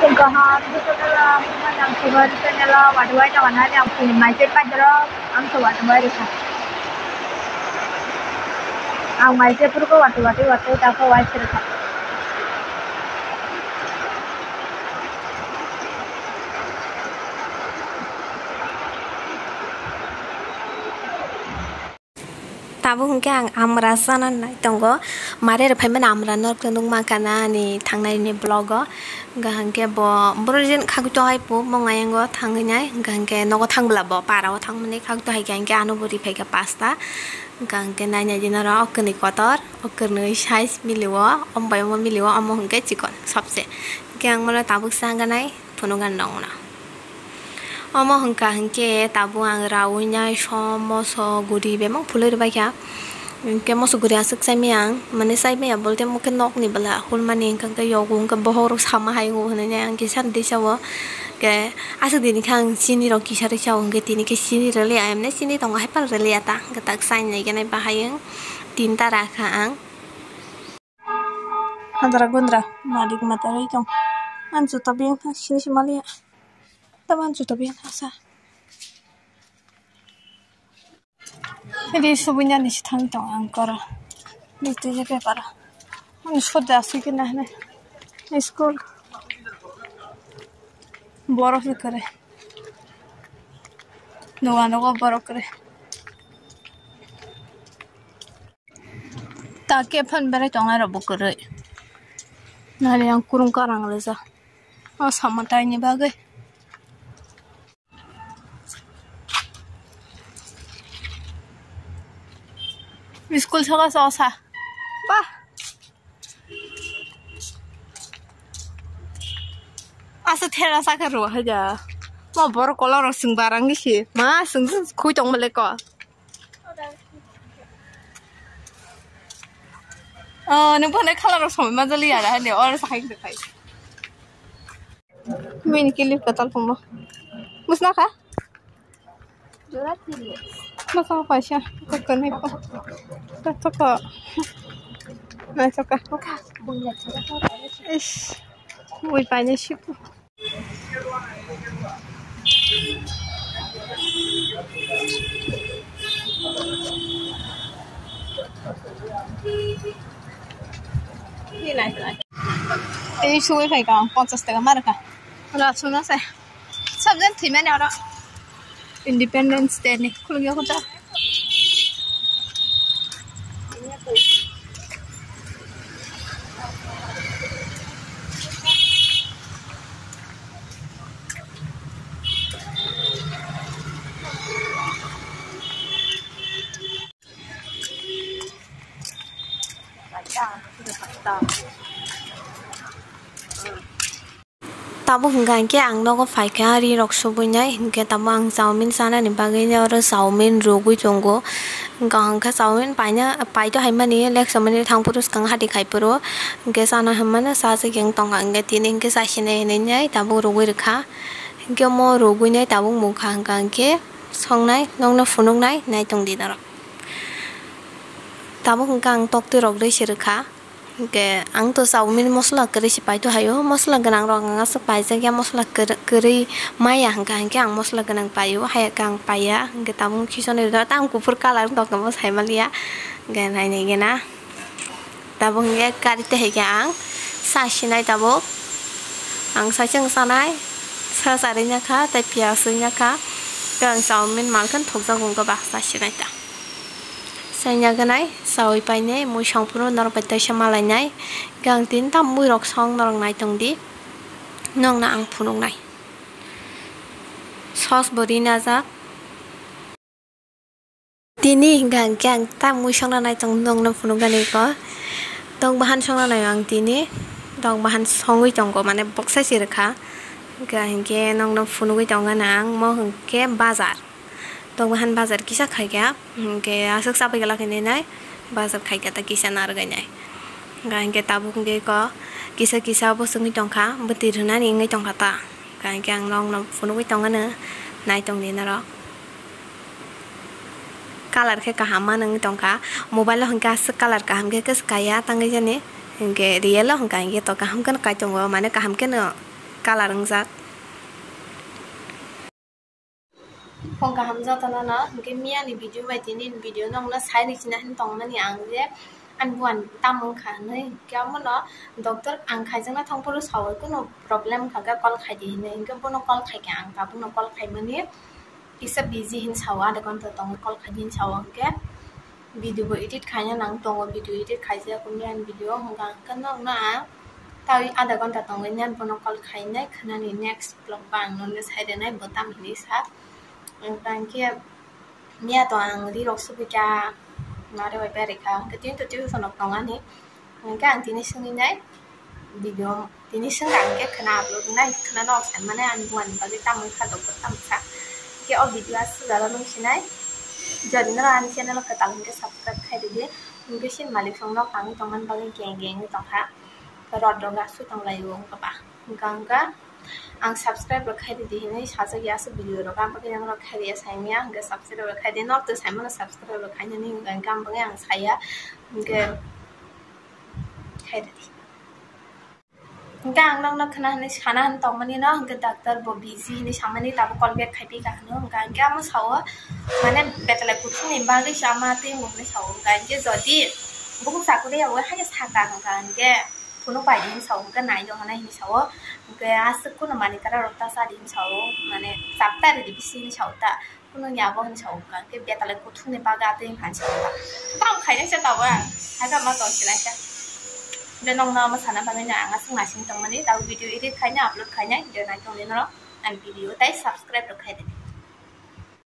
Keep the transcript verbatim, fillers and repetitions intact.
Kaham, ang sugar channel o watwi tongo nani ang phone mai se paidoro ang se watwi rwkha. Ang mai se purko watwi watwi watwi tako wai se rwkha. Tabuk hwnkhe ang amra chana nai tongo. Mare rw phaimani amra norok nukmankha na ani thangnai ni vlog o. Hwnkha hwnkhe bo borok jen khagwi to hai po mong ayang o thangwi nai. Hwnkha hwnkhe nogo thang bwla bo para o thangmani khagwi to hai khe hwnkhe ano bo ri phaikha pasta. Hwnkha hwnkhe nai nai di norok o kwnwi kotor o kwnwi size mili o omo bai omo mili o omo hwnkhe chikon sobse. Hwnkhe ang bono tabuk sa hwnkha nai phunuk ani nong no. Omo hwnkha hwnkhe tabuk ang rawi nai som moso guri bebak phulwi rwbaikha. Hwnkhe moso guri aswk chaimaya ang, mane chaimaya bolte mokhe nokni bwla hulmani hwnkha hwnkhe yogo hwnkhe bohok rok sama hai o hwnwi ang kisa twi sao. Hwnkhe aswk dini khe ang chini rok kisa rw sao hwnkhe tini khe chini rwliya, emne chini tongo hai phano rwliya ta hwnkhe tak chainai khe nai bahai wng tinta rakha ang. Hadra gundra malik mata rwi tong. Ang juta biyang tha sini si maliya. Tamo ang juta biyang tha sa. Ri subui nani si thang tong ang koro. Ni twi je paper. Ang sot da si kina hne. School. Borok se kare. Noga noga borok kare. Ta khe phan berai tongnai rok bo kwrwi. Nari ang kurung karang rijak. O sama taini bagwi. School soka sosa. Bah. Asa thera saka ro haja. Ma bor kola ro sing barang ni si. Ma sing sing khui tong male ko. Oh, nung phone khala ro somoi ma jali ya da ne or sa hai khai. Mini kilip ka tal pungbo. Musna kha? Baka paisa, baka nai pa. Baka ka. Nai saka. Ish. Ui paine sipu. Tei sugwi phaikha ang ponchas taka ma rwkha. Rasuna se. Sabjani thwimani oro. Independence Day ni khulugya kota. Tabuk hwnkha hinkhe ang nogo phaikha ri rok subui nai, hinkhe tabuk ang chowmin chanani bagwi oro chowmin rwgwi tongo. Hwnkha hwnkhe chowmin paina, paito haimani leksa mani thang phuru swkang hati khai phuru hinkhe chana hinmano cha chikhe wng tongkha, hinkhe tini hinkhe chasinai hinwi nai tabuk rwgwi rwkha. Hinkhe omo rwgwi nai tabuk mungkha hwnkha hinkhe songnai nokno phunuknai nai tongdi norok. Tabuk hwnkha ang toktwi rok rwi se rwkha. Hinkhe ang to chowmin mosola kwrwi se paito haio, mosola gwnang rok ang aswk paijak ya, mosola kwrwi, kwrwi maya hwnkha hinkhe ang mosola gwnang paio, hayakhe ang paiya, hinkhe tabuk khisonwi rwkha, tamo kuphur colour wng tongkha bo saimaliya, hinkhe nainai gena tabuk hinkhe kari tei haikhe ang sa sinai tabuk, ang saichung sanai, sa charwi nakha tei piyaj rwi nakha, tei ang chowmin malkheno thokjago wngkha ba sa sinai ta. Chaina gwnai, chaui painai, muisang phuru norok bai teisa malainai. Hwnkhe ang tini tam muirok song norok nai tongdi. Nokno ang phunuknai. Sos bo rinajak. Tini hwnkha hwnkhe ang tam muisokno nai tongo, nokno phunukgani ko. Tok bahan songna nai ang tini. Tok bahan songwi tongo, mane boksa se rwkha. Hwnkha hwnkhe nokno phunugwi tongkha na ang, mo hwnkhe bazar. Tok bahan bazar kisa khaikha, hwnkhe aswk chabai glak hinwi nai bazar khaikha ta kisa narwgwi nai. Hwnkha hwnkhe tabuk hwnkhe ko kisa kisa bo chwngwi tongkha, bwtwi rwnani wngwi tongkha ta. Hwnkha hwnkhe ang nokno phunugwi tongano, nai tongdi norok. Colour khe kaham mano wngwi tongkha, mobile o hwnkhe aswk colour kaham khe kwchwk kaiya tangwi jani, hwnkhe real o hwnkha hwnkhe to kaham kheno kai tongo, mane kaham kheno. colour wngjak. Phone kaham jotono no, hwnkhe miyani video bai tini video no wngna sai ni china hin tongmani ang je ani buan tam wngkha hinwi, hwnkhe omono doctor ang khaijakna thangphuru sawi kunu problem kha khe call khaidi hinwi, hwnkhe bono call khaikha ang tabukno call khaimani kisa busy hin sao, adha ghonta tongo call khaidi hin sao, hwnkhe video bo edit khaina nang tongo, video edit khaijak miyani video hwnkha hwnkhe nokno ang tei adha ghonta tongwi net bono call khainai khwnani next vlog ba ang nono sai rwnai bo tam hinwi sa. Hwnkhe miya to ang ri rok subui kha, mare bai berai kha, hwnkhe tini to tuition rok tong ani, hwnkhe ang tini swngwi nai video tini swngkha hwnkhe khwna upload wngnai, khwna nok sai mane ani buani bagwi tamo kha doctor tamo kha, hwnkhe o video aswk jora nung sinai, jodi no ani channel o kwtal hwnkhe subscribe khai ridi, hwnkhe sin malik song nok tangwi tongmani bagwi geng geng wng tongkha, rot rok aswk tonglaio wngkha ba, hwnkha hwnkha. Ang subscribe rok khai ridi hinwi sajak ya, aswk video rok ang bagwi norok khai riya sai manya, hwnkhe subscribe rok khai di, norok to sai mano subscribe rok khainani, hwnkhe ang bagwi ang saya, hwnkhe khai ridi. Hwnkhe ang nokno khwna hinwi sana hin tongmani no, hwnkhe doctor bo busy hinwi samani, tabuk call back khai phi kha hwno, hwnkhe ang khe amo sao, mane betalai kuthumni bagwi se ama twi wng hinwi sao, hwnkhe ang khe jodi bukhuk chakuri ya, o hai khe sakha hwnkha, hwnkhe phunuk pai di hinwi sao, hwnkhe nai do hwnwi hinwi sao, hwnkhe aswk kunu manwi kwrwi rok ta cha di hinwi sao, mane chap ta ridi bisi hinwi sao ta, kunu ni abo hinwi sao, hwnkhe betalai kuthumni bagwi atwi wngkha hinwi sao ta, tamo khainai se tabuk ang, hai khe ma tong sinai khe, hwnkhe nokno amo sana bagwi no ang aswk naising tongmani, tabuk video edit khainai upload khainai, hwnkhe nai tongdi norok ani video tei subscribe rok khai di.